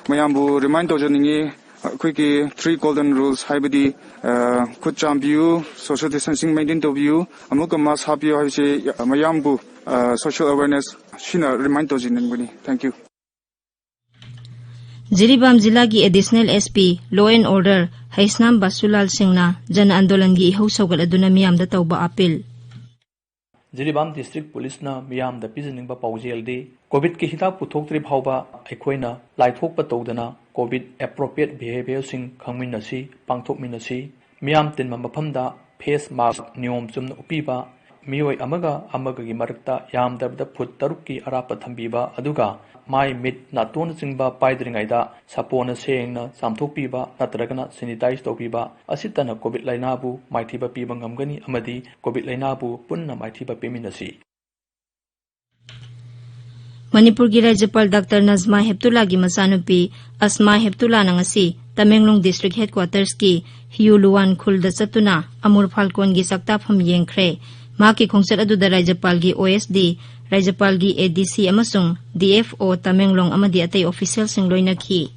ꯃꯌꯥꯝꯕꯨ remind ꯇꯧꯖꯅꯤꯡꯉꯤ꯫ ꯑꯩꯈꯣꯏꯒꯤ three golden rules ꯍꯥꯏꯕꯗꯤ, ꯑ, ꯈꯨꯠ ꯆꯥꯝꯕꯤꯌꯨ, social distancing maintain ꯇꯧꯕꯤꯌꯨ, ꯑꯃꯨꯛꯀ mask ꯍꯥꯞꯄꯤꯌꯨ ꯍꯥꯏꯕꯁꯤ ꯃꯌꯥꯝꯕꯨ, ꯑ, social awareness ꯁꯤꯅ remind ꯇꯧꯖꯅꯤꯡꯕꯅꯤ꯫ Thank you꯫ ꯖꯤꯔꯤꯕꯥꯝ ꯖꯤꯂꯥꯒꯤ Additional S P Law and Order Heisnam ꯕꯥꯁꯨꯂꯥꯜ ꯁꯤꯡꯅ ꯖꯅ ꯑꯟꯗꯣꯂꯟꯒꯤ ꯏꯍꯧ ꯁꯧꯒꯠꯂꯗꯨꯅ ꯃꯤꯌꯥꯝꯗ ꯇꯧꯕ appeal꯫ ꯖꯤꯔꯤꯕꯥꯝ ꯗꯤꯁꯇ꯭ꯔꯤꯛ ꯄꯨꯂꯤꯁꯅ ꯃꯤꯌꯥꯝꯗ ꯄꯤꯖꯅꯤꯡꯕ ꯄꯥꯎꯖꯦꯜꯗꯤ, ꯀꯣꯚꯤꯗꯀꯤ ꯍꯤꯗꯥꯛ ꯄꯨꯊꯣꯛꯇ꯭ꯔꯤ ꯐꯥꯎꯕ ꯑꯩꯈꯣꯏꯅ ꯂꯥꯏꯊꯣꯛꯄ ꯇꯧꯗꯅ ꯀꯣꯚꯤꯗ appropriate behaviourꯁꯤꯡ ꯈꯪꯃꯤꯟꯅꯁꯤ, ꯄꯥꯡꯊꯣꯛꯃꯤꯟꯅꯁꯤ꯫ ꯃꯤꯌꯥꯝ ꯇꯤꯟꯕ ꯃꯐꯝꯗ face mask ꯅꯤꯌꯣꯝ ꯆꯨꯝꯅ ꯎꯞꯄꯤꯕ, ꯃꯤꯑꯣꯏ ꯑꯃꯒ ꯑꯃꯒꯒꯤ ꯃꯔꯛꯇ ꯌꯥꯝꯗ꯭ꯔꯕꯗ ꯐꯨꯠ ꯇꯔꯨꯛꯀꯤ ꯑꯔꯥꯞꯄ ꯊꯝꯕꯤꯕ, ꯑꯗꯨꯒ ꯃꯥꯏ, ꯃꯤꯠ, ꯅꯥꯇꯣꯟꯅꯆꯤꯡꯕ ꯄꯥꯏꯗ꯭ꯔꯤꯉꯩꯗ ꯁꯥꯄꯣꯟꯅ ꯁꯦꯡꯅ ꯆꯥꯝꯊꯣꯛꯄꯤꯕ ꯅꯠꯇ꯭ꯔꯒꯅ sanitize ꯇꯧꯕꯤꯕ ꯑꯁꯤꯇꯅ ꯀꯣꯚꯤꯗ ꯂꯥꯏꯅꯥꯕꯨ ꯃꯥꯏꯊꯤꯕ ꯄꯤꯕ ꯉꯝꯒꯅꯤ ꯑꯃꯗꯤ ꯀꯣꯚꯤꯗ ꯂꯥꯏꯅꯥꯕꯨ ꯄꯨꯟꯅ ꯃꯥꯏꯊꯤꯕ ꯄꯤꯃꯤꯟꯅꯁꯤ꯫ ꯃꯅꯤꯄꯨꯔꯒꯤ ꯔꯥꯖ꯭ꯌꯄꯥꯜ ꯗꯥꯛꯇꯔ ꯅꯖꯃꯥ ꯍꯦꯞꯇꯨꯂꯥꯒꯤ ꯃꯆꯥꯅꯨꯄꯤ ꯑꯁꯃꯥ ꯍꯦꯞꯇꯨꯂꯥꯅ ꯉꯁꯤ ꯇꯃꯦꯡꯂꯣꯡ ꯗꯤꯁꯇ꯭ꯔꯤꯛ ꯍꯦꯗꯀ꯭ꯋꯥꯇꯔꯁꯀꯤ ꯍꯤꯌꯨꯂꯨꯋꯥꯟ ꯈꯨꯜꯗ ꯆꯠꯇꯨꯅ ꯑꯃꯨꯔ ꯐꯥꯜꯀꯣꯟꯒꯤ ꯆꯥꯛꯇꯥꯐꯝ ꯌꯦꯡꯈ꯭ꯔꯦ꯫ ꯃꯍꯥꯛꯀꯤ ꯈꯣꯡꯆꯠ ꯑꯗꯨꯗ ꯔꯥꯖ꯭ꯌꯄꯥꯜꯒꯤ OSD, ꯔꯥꯖ꯭ꯌꯄꯥꯜꯒꯤ ADC ꯑꯃꯁꯨꯡ DFO ꯇꯃꯦꯡꯂꯣꯡ ꯑꯃꯗꯤ ꯑꯇꯩ ꯑꯣꯐꯤꯁꯤꯌꯦꯜꯁꯤꯡ ꯂꯣꯏꯅꯈꯤ꯫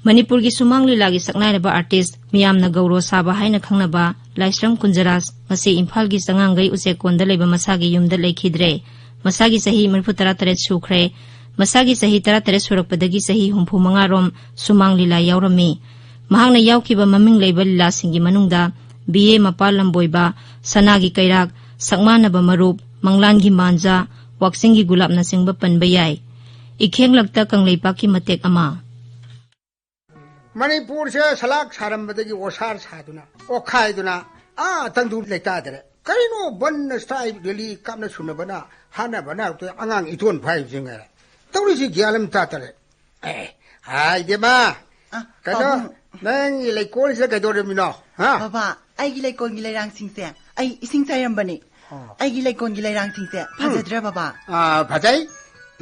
ꯃꯅꯤꯄꯨꯔꯒꯤ ꯁꯨꯃꯥꯡ ꯂꯤꯂꯥꯒꯤ ꯁꯛꯅꯥꯏꯔꯕ ꯑꯥꯔꯇꯤꯁ, ꯃꯤꯌꯥꯝꯅ ꯒꯧꯔꯣ ꯁꯥꯕ ꯍꯥꯏꯅ ꯈꯪꯅꯕ ꯂꯥꯏꯁ꯭ꯔꯝ ꯀꯨꯟꯖꯔꯥꯖ ꯉꯁꯤ ꯏꯝꯐꯥꯜꯒꯤ ꯆꯉꯥꯡꯒꯩ ꯎꯆꯦꯛꯀꯣꯟꯗ ꯂꯩꯕ ꯃꯁꯥꯒꯤ ꯌꯨꯝꯗ ꯂꯩꯈꯤꯗ꯭ꯔꯦ꯫ ꯃꯁꯥꯒꯤ ꯆꯍꯤ ꯃꯔꯤꯐꯨ ꯇꯔꯥ ꯇꯔꯦꯠ ꯁꯨꯈ꯭ꯔꯦ꯫ ꯃꯁꯥꯒꯤ ꯆꯍꯤ ꯇꯔꯥ ꯇꯔꯦꯠ ꯁꯨꯔꯛꯄꯗꯒꯤ ꯆꯍꯤ ꯍꯨꯝꯐꯨ ꯃꯉꯥ ꯔꯣꯝ ꯁꯨꯃꯥꯡ ꯂꯤꯂꯥ ꯌꯥꯎꯔꯝꯃꯤ꯫ ꯃꯍꯥꯛꯅ ꯌꯥꯎꯈꯤꯕ ꯃꯃꯤꯡ ꯂꯩꯕ ꯂꯤꯂꯥꯁꯤꯡꯒꯤ ꯃꯅꯨꯡꯗ ꯕꯤꯌꯦ ꯃꯄꯥꯜ ꯂꯝꯕꯣꯏꯕ, ꯁꯅꯥꯒꯤ ꯀꯩꯔꯥꯛ, ꯁꯛꯃꯥꯟꯅꯕ ꯃꯔꯨꯞ, ꯃꯪꯂꯥꯟꯒꯤ ꯃꯥꯟꯖꯥ, ꯋꯥꯛꯆꯤꯡꯒꯤ ꯒꯨꯂꯥꯞꯅꯆꯤꯡꯕ ꯄꯟꯕ ꯌꯥꯏ꯫ ꯏꯈꯦꯡꯂꯛꯇ ꯀꯪꯂꯩꯄꯥꯛꯀꯤ ꯃꯇꯦꯛ ꯑꯃ꯫ ꯃꯅꯤꯄꯨꯔꯁꯦ ꯁꯂꯥꯛ ꯁꯥꯔꯝꯕꯗꯒꯤ ꯑꯣꯁꯥꯔ ꯁꯥꯗꯨꯅ, ꯑꯣꯠꯈꯥꯏꯗꯨꯅ, ꯑꯥ ꯇꯪꯗꯨ ꯂꯩꯇꯥꯗꯔꯦ꯫ ꯀꯔꯤꯅꯣ ꯕꯟꯅ ꯁ꯭ꯇ꯭ꯔꯥꯏꯛ ꯔꯦꯂꯤ ꯀꯥꯞꯅ ꯁꯨꯅꯕꯅ, ꯍꯥꯠꯅꯕꯅ ꯑꯉꯥꯡ ꯏꯇꯣꯟ ꯐꯥꯏꯕꯁꯤ ꯉꯥꯏꯔꯦ꯫ ꯇꯧꯔꯤꯁꯤ ꯒ꯭ꯌꯥꯟ ꯑꯃ ꯇꯥꯗꯔꯦ꯫ ꯑꯦ, ꯍꯥꯏꯗꯦꯃ, ꯑ, ꯀꯩꯅꯣ, ꯄꯥꯕꯨꯡ꯫ ꯅꯪꯒꯤ ꯂꯩꯀꯣꯜꯁꯤꯗ ꯀꯩꯗꯧꯔꯝꯃꯤꯅꯣ? ꯍꯥ? ꯕꯕꯥ, ꯑꯩꯒꯤ ꯂꯩꯀꯣꯜꯒꯤ ꯂꯩꯔꯥꯡꯁꯤꯡꯁꯦ ꯑꯩ ꯏꯁꯤꯡ ꯆꯥꯏꯔꯝꯕꯅꯤ꯫ ꯑꯣ꯫ ꯑꯩꯒꯤ ꯂꯩꯀꯣꯜꯒꯤ ꯂꯩꯔꯥꯡꯁꯤꯡꯁꯦ ꯎꯝ꯫ ꯐꯖꯗ꯭ꯔꯥ, ꯕꯕꯥ? ꯑꯥ, ꯐꯖꯩ꯫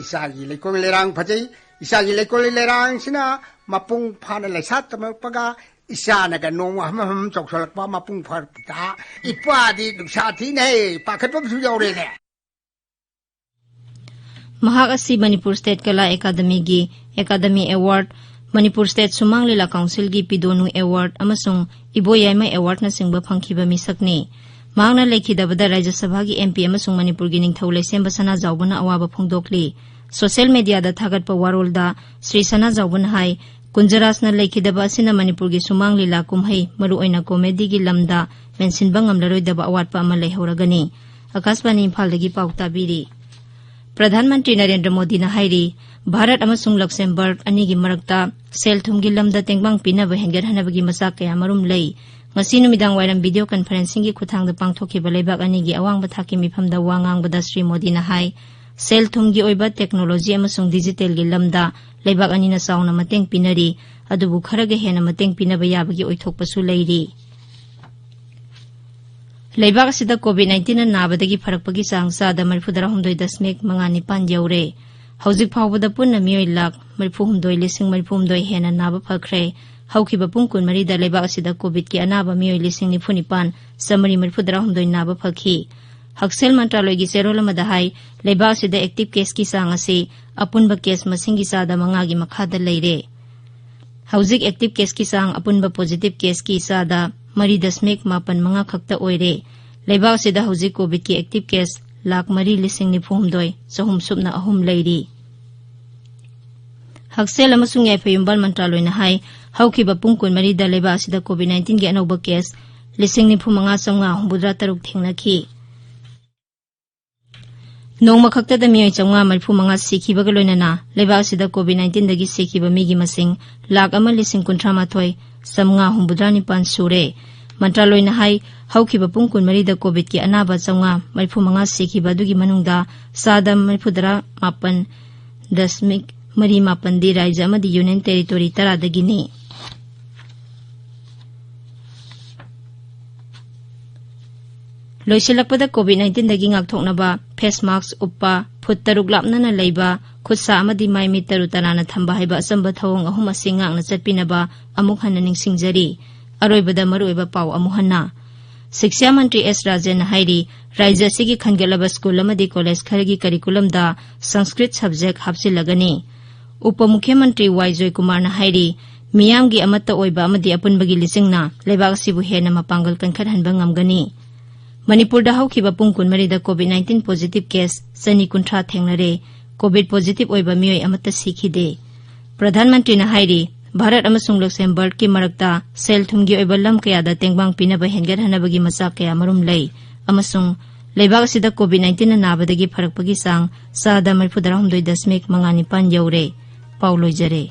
ꯏꯆꯥꯒꯤ ꯂꯩꯀꯣꯜꯒꯤ ꯂꯩꯔꯥꯡ ꯐꯖꯩ꯫ ꯏꯆꯥꯒꯤ ꯂꯩꯀꯣꯜꯒꯤ ꯂꯩꯔꯥꯡꯁꯤꯅ ꯃꯄꯨꯡ ꯐꯥꯅ ꯂꯩꯁꯥ ꯇꯝꯃꯛꯄꯒ ꯏꯆꯥꯅꯒ ꯅꯣꯡꯃ ꯍꯝ ꯍꯝ ꯆꯥꯎꯁꯜꯂꯛꯄ ꯃꯄꯨꯡ ꯐꯥꯔꯛꯄꯗ ꯏꯄꯥꯗꯤ ꯅꯨꯡꯁꯥ ꯊꯤꯅ ꯍꯦ ꯄꯥꯈꯠꯄ ꯑꯃꯁꯨ ꯌꯥꯎꯔꯦꯅꯦ꯫ ꯃꯍꯥꯛ ꯑꯁꯤ ꯃꯅꯤꯄꯨꯔ ꯁ꯭ꯇꯦꯠ ꯀꯂꯥ ꯑꯦꯀꯥꯗꯃꯤꯒꯤ ꯑꯦꯀꯥꯗꯃꯤ ꯑꯦꯋꯥꯔꯗ, ꯃꯅꯤꯄꯨꯔ ꯁ꯭ꯇꯦꯠ ꯁꯨꯃꯥꯡ ꯂꯤꯂꯥ ꯀꯥꯎꯟꯁꯤꯜꯒꯤ ꯄꯤꯗꯣꯅꯨ ꯑꯦꯋꯥꯔꯗ ꯑꯃꯁꯨꯡ ꯏꯕꯣꯌꯥꯏꯃ ꯑꯦꯋꯥꯔꯗꯅꯆꯤꯡꯕ ꯐꯪꯈꯤꯕ ꯃꯤꯁꯛꯅꯤ꯫ ꯃꯍꯥꯛꯅ ꯂꯩꯈꯤꯗꯕꯗ ꯔꯥꯖ꯭ꯌ ꯁꯚꯥꯒꯤ MP ꯑꯃꯁꯨꯡ ꯃꯅꯤꯄꯨꯔꯒꯤ ꯅꯤꯡꯊꯧ ꯂꯩꯁꯦꯝꯕ ꯁꯅꯥꯖꯥꯎꯕꯅ ꯑꯋꯥꯕ ꯐꯣꯡꯗꯣꯛꯂꯤ꯫ ꯁꯣꯁꯤꯌꯦꯜ ꯃꯤꯗꯤꯌꯥꯗ ꯊꯥꯒꯠꯄ ꯋꯥꯔꯣꯜꯗ ꯁ꯭ꯔꯤ ꯁꯅꯥꯖꯥꯎꯕꯅ ꯍꯥꯏ, ꯀꯨꯟꯖꯔꯥꯖꯅ ꯂꯩꯈꯤꯗꯕ ꯑꯁꯤꯅ ꯃꯅꯤꯄꯨꯔꯒꯤ ꯁꯨꯃꯥꯡ ꯂꯤꯂꯥ ꯀꯨꯝꯍꯩ, ꯃꯔꯨꯑꯣꯏꯅ ꯀꯣꯃꯦꯗꯤꯒꯤ ꯂꯝꯗ ꯃꯦꯟꯁꯤꯟꯕ ꯉꯝꯂꯔꯣꯏꯗꯕ ꯑꯋꯥꯠꯄ ꯑꯃ ꯂꯩꯍꯧꯔꯒꯅꯤ꯫ ꯑꯥꯀꯥꯁꯕꯥꯅꯤ ꯏꯝꯐꯥꯜꯗꯒꯤ ꯄꯥꯎ ꯇꯥꯕꯤꯔꯤ꯫ ꯄ꯭ꯔꯙꯥꯟ ꯃꯟꯇ꯭ꯔꯤ ꯅꯔꯦꯟꯗ꯭ꯔ ꯃꯣꯗꯤꯅ ꯍꯥꯏꯔꯤ, ꯚꯥꯔꯠ ꯑꯃꯁꯨꯡ ꯂꯛꯁꯦꯝꯕꯔꯒ ꯑꯅꯤꯒꯤ ꯃꯔꯛꯇ ꯁꯦꯜ ꯊꯨꯝꯒꯤ ꯂꯝꯗ ꯇꯦꯡꯕꯥꯡ ꯄꯤꯅꯕ ꯍꯦꯟꯒꯠꯍꯟꯅꯕꯒꯤ ꯃꯆꯥꯛ ꯀꯌꯥ ꯃꯔꯨꯝ ꯂꯩ꯫ ꯉꯁꯤ ꯅꯨꯃꯤꯗꯥꯡ ꯋꯥꯏꯔꯝ ꯚꯤꯗꯤꯑꯣ ꯀꯟꯐꯔꯦꯟꯁꯤꯡꯒꯤ ꯈꯨꯠꯊꯥꯡꯗ ꯄꯥꯡꯊꯣꯛꯈꯤꯕ ꯂꯩꯕꯥꯛ ꯑꯅꯤꯒꯤ ꯑꯋꯥꯡꯕ ꯊꯥꯛꯀꯤ ꯃꯤꯐꯝꯗ ꯋꯥ ꯉꯥꯡꯕꯗ ꯁ꯭ꯔꯤ ꯃꯣꯗꯤꯅ ꯍꯥꯏ, ꯁꯦꯜ ꯊꯨꯝꯒꯤ ꯑꯣꯏꯕ ꯇꯦꯛꯅꯣꯂꯣꯖꯤ ꯑꯃꯁꯨꯡ ꯗꯤꯖꯤꯇꯦꯜꯒꯤ ꯂꯝꯗ ꯂꯩꯕꯥꯛ ꯑꯅꯤꯅ ꯆꯥꯎꯅ ꯃꯇꯦꯡ ꯄꯤꯅꯔꯤ, ꯑꯗꯨꯕꯨ ꯈꯔꯒ ꯍꯦꯟꯅ ꯃꯇꯦꯡ ꯄꯤꯅꯕ ꯌꯥꯕꯒꯤ ꯑꯣꯏꯊꯣꯛꯄꯁꯨ ꯂꯩꯔꯤ꯫ ꯂꯩꯕꯥꯛ ꯑꯁꯤꯗ ꯀꯣꯚꯤꯗ ꯅꯥꯏꯟꯇꯤꯟꯅ ꯅꯥꯕꯗꯒꯤ ꯐꯔꯛꯄꯒꯤ ꯆꯥꯡ ꯆꯥꯗ ꯃꯔꯤꯐꯨ ꯇꯔꯥꯍꯨꯝꯗꯣꯏ ꯗꯁꯃꯤꯛ ꯃꯉꯥ ꯅꯤꯄꯥꯟ ꯌꯧꯔꯦ꯫ ꯍꯧꯖꯤꯛ ꯐꯥꯎꯕꯗ ꯄꯨꯟꯅ ꯃꯤꯑꯣꯏ ꯂꯥꯈ ꯃꯔꯤꯐꯨ ꯍꯨꯝꯗꯣꯏ ꯂꯤꯁꯤꯡ ꯃꯔꯤꯐꯨ ꯍꯨꯝꯗꯣꯏ ꯍꯦꯟꯅ ꯅꯥꯕ ꯐꯈ꯭ꯔꯦ꯫ ꯍꯧꯈꯤꯕ ꯄꯨꯡ ꯀꯨꯟꯃꯔꯤꯗ ꯂꯩꯕꯥꯛ ꯑꯁꯤꯗ ꯀꯣꯚꯤꯗꯀꯤ ꯑꯅꯥꯕ ꯃꯤꯑꯣꯏ ꯂꯤꯁꯤꯡ ꯅꯤꯐꯨ ꯅꯤꯄꯥꯟ ꯆꯥꯃꯔꯤ ꯃꯔꯤꯐꯨ ꯇꯔꯥꯍꯨꯝꯗꯣꯏ ꯅꯥꯕ ꯐꯈꯤ꯫ ꯍꯛꯁꯦꯜ ꯃꯟꯇ꯭ꯔꯥꯂꯣꯏꯒꯤ ꯆꯦꯔꯣꯜ ꯑꯃꯗ ꯍꯥꯏ, ꯂꯩꯕꯥꯛ ꯑꯁꯤꯗ ꯑꯦꯛꯇꯤꯚ ꯀꯦꯁꯀꯤ ꯆꯥꯡ ꯑꯁꯤ ꯑꯄꯨꯟꯕ ꯀꯦꯁ ꯃꯁꯤꯡꯒꯤ ꯆꯥꯗ ꯃꯉꯥꯒꯤ ꯃꯈꯥꯗ ꯂꯩꯔꯦ꯫ ꯍꯧꯖꯤꯛ ꯑꯦꯛꯇꯤꯚ ꯀꯦꯁꯀꯤ ꯆꯥꯡ ꯑꯄꯨꯟꯕ ꯄꯣꯖꯤꯇꯤꯚ ꯀꯦꯁꯀꯤ ꯆꯥꯗ ꯃꯔꯤ ꯗꯁꯃꯤꯛ ꯃꯥꯄꯟ ꯃꯉꯥ ꯈꯛꯇ ꯑꯣꯏꯔꯦ꯫ ꯂꯩꯕꯥꯛ ꯑꯁꯤꯗ ꯍꯧꯖꯤꯛ ꯀꯣꯚꯤꯗꯀꯤ ꯑꯦꯛꯇꯤꯚ ꯀꯦꯁ ꯂꯥꯈ ꯃꯔꯤ ꯂꯤꯁꯤꯡ ꯅꯤꯐꯨ ꯍꯨꯝꯗꯣꯏ ꯆꯍꯨꯝ ꯁꯨꯞꯅ ꯑꯍꯨꯝ ꯂꯩꯔꯤ꯫ ꯍꯛꯁꯦꯜ ꯑꯃꯁꯨꯡ ꯌꯥꯏꯐ ꯌꯨꯝꯕꯥꯜ ꯃꯟꯇ꯭ꯔꯥꯂꯣꯏꯅ ꯍꯥꯏ, ꯍꯧꯈꯤꯕ ꯄꯨꯡ ꯀꯨꯟꯃꯔꯤꯗ ꯂꯩꯕꯥꯛ ꯑꯁꯤꯗ ꯀꯣꯚꯤꯗ ꯅꯥꯏꯟꯇꯤꯟꯒꯤ ꯑꯅꯧꯕ ꯀꯦꯁ ꯂꯤꯁꯤꯡ ꯅꯤꯐꯨ ꯃꯉꯥ ꯆꯥꯝꯃꯉꯥ ꯍꯨꯝꯐꯨꯇꯔꯥ ꯇꯔꯨꯛ ꯊꯦꯡꯅꯈꯤ꯫ ꯅꯣꯡꯃ ꯈꯛꯇꯗ ꯃꯤꯑꯣꯏ ꯆꯥꯝꯃꯉꯥ ꯃꯔꯤꯐꯨ ꯃꯉꯥ ꯁꯤꯈꯤꯕꯒ ꯂꯣꯏꯅꯅ ꯂꯩꯕꯥꯛ ꯑꯁꯤꯗ ꯀꯣꯚꯤꯗ ꯅꯥꯏꯟꯇꯤꯟꯗꯒꯤ ꯁꯤꯈꯤꯕ ꯃꯤꯒꯤ ꯃꯁꯤꯡ ꯂꯥꯈ ꯑꯃ ꯂꯤꯁꯤꯡ ꯀꯨꯟꯊ꯭ꯔꯥ ꯃꯥꯊꯣꯏ ꯆꯥꯝꯃꯉꯥ ꯍꯨꯝꯐꯨꯇꯔꯥ ꯅꯤꯄꯥꯟ ꯁꯨꯔꯦ꯫ ꯃꯟꯇ꯭ꯔꯥꯂꯣꯏꯅ ꯍꯥꯏ, ꯍꯧꯈꯤꯕ ꯄꯨꯡ ꯀꯨꯟꯃꯔꯤꯗ ꯀꯣꯚꯤꯗꯀꯤ ꯑꯅꯥꯕ ꯆꯥꯝꯃꯉꯥ ꯃꯔꯤꯐꯨ ꯃꯉꯥ ꯁꯤꯈꯤꯕ ꯑꯗꯨꯒꯤ ꯃꯅꯨꯡꯗ ꯆꯥꯗ ꯃꯔꯤꯐꯨꯇꯔꯥ ꯃꯥꯄꯟ ꯗꯁꯃꯤꯛ ꯃꯔꯤ ꯃꯥꯄꯟꯗꯤ ꯔꯥꯖ꯭ꯌ ꯑꯃꯗꯤ ꯌꯨꯅꯤꯌꯟ ꯇꯦꯔꯤꯇꯣꯔꯤ ꯇꯔꯥꯗꯒꯤꯅꯤ꯫ ꯂꯣꯏꯁꯤꯜꯂꯛꯄꯗ ꯀꯣꯚꯤꯗ ꯅꯥꯏꯟꯇꯤꯟꯗꯒꯤ ꯉꯥꯛꯊꯣꯛꯅꯕ ꯐꯦꯁ ꯃꯥꯛꯁ ꯎꯞꯄ, ꯐꯨꯠ ꯇꯔꯨꯛ ꯂꯥꯞꯅꯅ ꯂꯩꯕ, ꯈꯨꯠ ꯁꯥ ꯑꯃꯗꯤ ꯃꯥꯏ ꯃꯤꯠ ꯇꯔꯨ ꯇꯅꯥꯟꯅ ꯊꯝꯕ ꯍꯥꯏꯕ ꯑꯆꯝꯕ ꯊꯧꯑꯣꯡ ꯑꯍꯨꯝ ꯑꯁꯤ ꯉꯥꯛꯅ ꯆꯠꯄꯤꯅꯕ ꯑꯃꯨꯛ ꯍꯟꯅ ꯅꯤꯡꯁꯤꯡꯖꯔꯤ꯫ ꯑꯔꯣꯏꯕꯗ ꯃꯔꯨꯑꯣꯏꯕ ꯄꯥꯎ ꯑꯃꯨꯛ ꯍꯟꯅ꯫ ꯁꯤꯛꯁꯥ ꯃꯟꯇ꯭ꯔꯤ ꯑꯦꯁ ꯔꯥꯖꯦꯟꯅ ꯍꯥꯏꯔꯤ, ꯔꯥꯖ꯭ꯌ ꯑꯁꯤꯒꯤ ꯈꯟꯒꯠꯂꯕ ꯁ꯭ꯀꯨꯜ ꯑꯃꯗꯤ ꯀꯣꯂꯦꯖ ꯈꯔꯒꯤ ꯀꯔꯤꯀꯨꯂꯝꯗ ꯁꯪꯁꯀ꯭ꯔꯤꯠ ꯁꯕꯖꯦꯛ ꯍꯥꯞꯆꯤꯜꯂꯒꯅꯤ꯫ ꯎꯄ ꯃꯨꯈ꯭ꯌ ꯃꯟꯇ꯭ꯔꯤ ꯋꯥꯏ ꯖꯣꯏꯀꯨꯃꯥꯔꯅ ꯍꯥꯏꯔꯤ, ꯃꯤꯌꯥꯝꯒꯤ ꯑꯃꯠꯇ ꯑꯣꯏꯕ ꯑꯃꯗꯤ ꯑꯄꯨꯟꯕꯒꯤ ꯂꯤꯆꯤꯡꯅ ꯂꯩꯕꯥꯛ ꯑꯁꯤꯕꯨ ꯍꯦꯟꯅ ꯃꯄꯥꯡꯒꯜ ꯀꯟꯈꯠꯍꯟꯕ ꯉꯝꯒꯅꯤ꯫ ꯃꯅꯤꯄꯨꯔꯗ ꯍꯧꯈꯤꯕ ꯄꯨꯡ ꯀꯨꯟꯃꯔꯤꯗ ꯀꯣꯚꯤꯗ ꯅꯥꯏꯟꯇꯤꯟ ꯄꯣꯖꯤꯇꯤꯚ ꯀꯦꯁ ꯆꯅꯤ ꯀꯨꯟꯊ꯭ꯔꯥ ꯊꯦꯡꯅꯔꯦ꯫ ꯀꯣꯚꯤꯗ ꯄꯣꯖꯤꯇꯤꯚ ꯑꯣꯏꯕ ꯃꯤꯑꯣꯏ ꯑꯃꯠꯇ ꯁꯤꯈꯤꯗꯦ꯫ ꯄ꯭ꯔꯙꯥꯟ ꯃꯟꯇ꯭ꯔꯤꯅ ꯍꯥꯏꯔꯤ, ꯚꯥꯔꯠ ꯑꯃꯁꯨꯡ ꯂꯛꯁꯦꯝꯕꯔꯒꯀꯤ ꯃꯔꯛꯇ ꯁꯦꯜ ꯊꯨꯝꯒꯤ ꯑꯣꯏꯕ ꯂꯝ ꯀꯌꯥꯗ ꯇꯦꯡꯕꯥꯡ ꯄꯤꯅꯕ ꯍꯦꯟꯒꯠꯍꯟꯅꯕꯒꯤ ꯃꯆꯥꯛ ꯀꯌꯥ ꯃꯔꯨꯝ ꯂꯩ ꯑꯃꯁꯨꯡ ꯂꯩꯕꯥꯛ ꯑꯁꯤꯗ COVID nineteen ꯅꯥꯕꯗꯒꯤ ꯐꯔꯛꯄꯒꯤ ꯆꯥꯡ ꯆꯥꯗ ꯃꯔꯤꯐꯨ ꯇꯔꯥꯍꯨꯝꯗꯣꯏ ꯗꯁꯃꯤꯛ ꯃꯉꯥ ꯅꯤꯄꯥꯟ ꯌꯧꯔꯦ꯫ ꯄꯥꯎ ꯂꯣꯏꯖꯔꯦ꯫